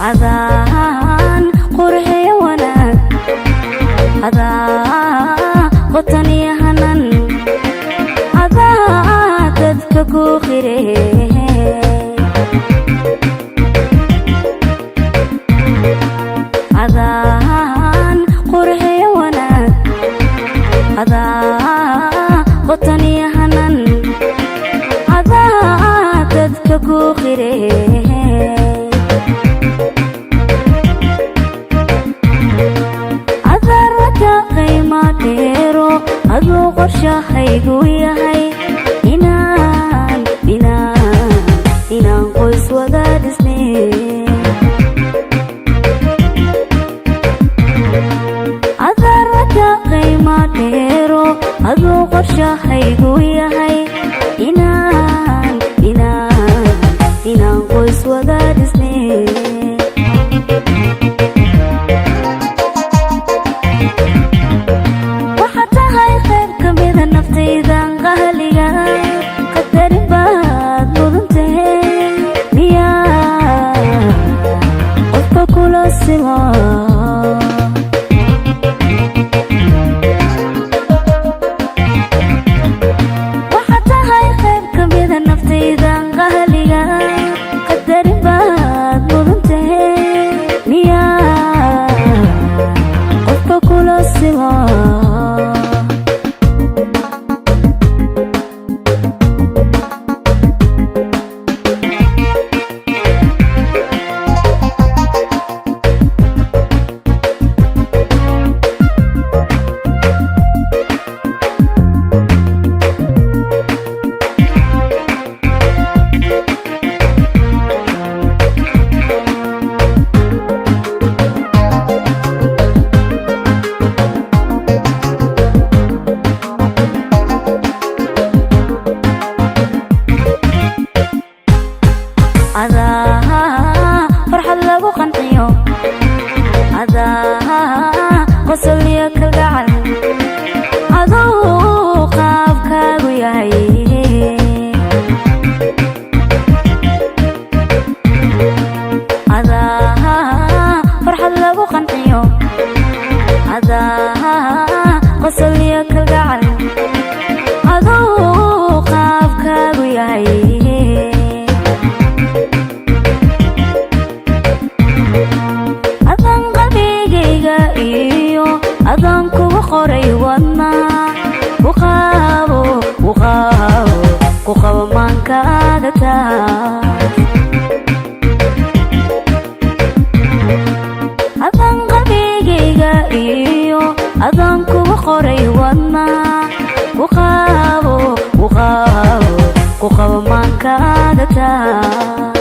Adaan qurxiyo wanaag, adaa qotaniyo hanan, adaa dadka ku qire. Adaan qurxiyo wanaag, adaa qotaniyo hanan, adaa dadka ku qire. Adaraka qiima dheero, aduu qorshahaygu yahay inaan inaan inaan qoys wada dhisne. Adaraka qiima dheero, aduu qorshahaygu yahay inaan inaan inaan qoys wada dhisne. Waxaad tahay qayb ka mida naftaydan qahliga, qadarin baad mudantahe, miyaa qofka kula sima? Waxaad tahay qayb ka mida naftaydan qahliga, qadarin baad mudantahe, miyaa qofka kula sima? Adaa farxad lagu qanciyo, adaa qosol iyo kalgacal, aduu qaabkaagu yahay. Adaa farxad lagu qanciyo, adaa qosol iyo kalgacal, aduu qaabkaagu yahay. Adaan qalbigayga iyo adaan kugu qoray wadna, ku qabo, ku qabo, ku qabo maankaaga taas. Adaan qalbigayga iyo adaan kugu qoray wadna, ku qabo, ku qabo, ku qabo maankaaga taas.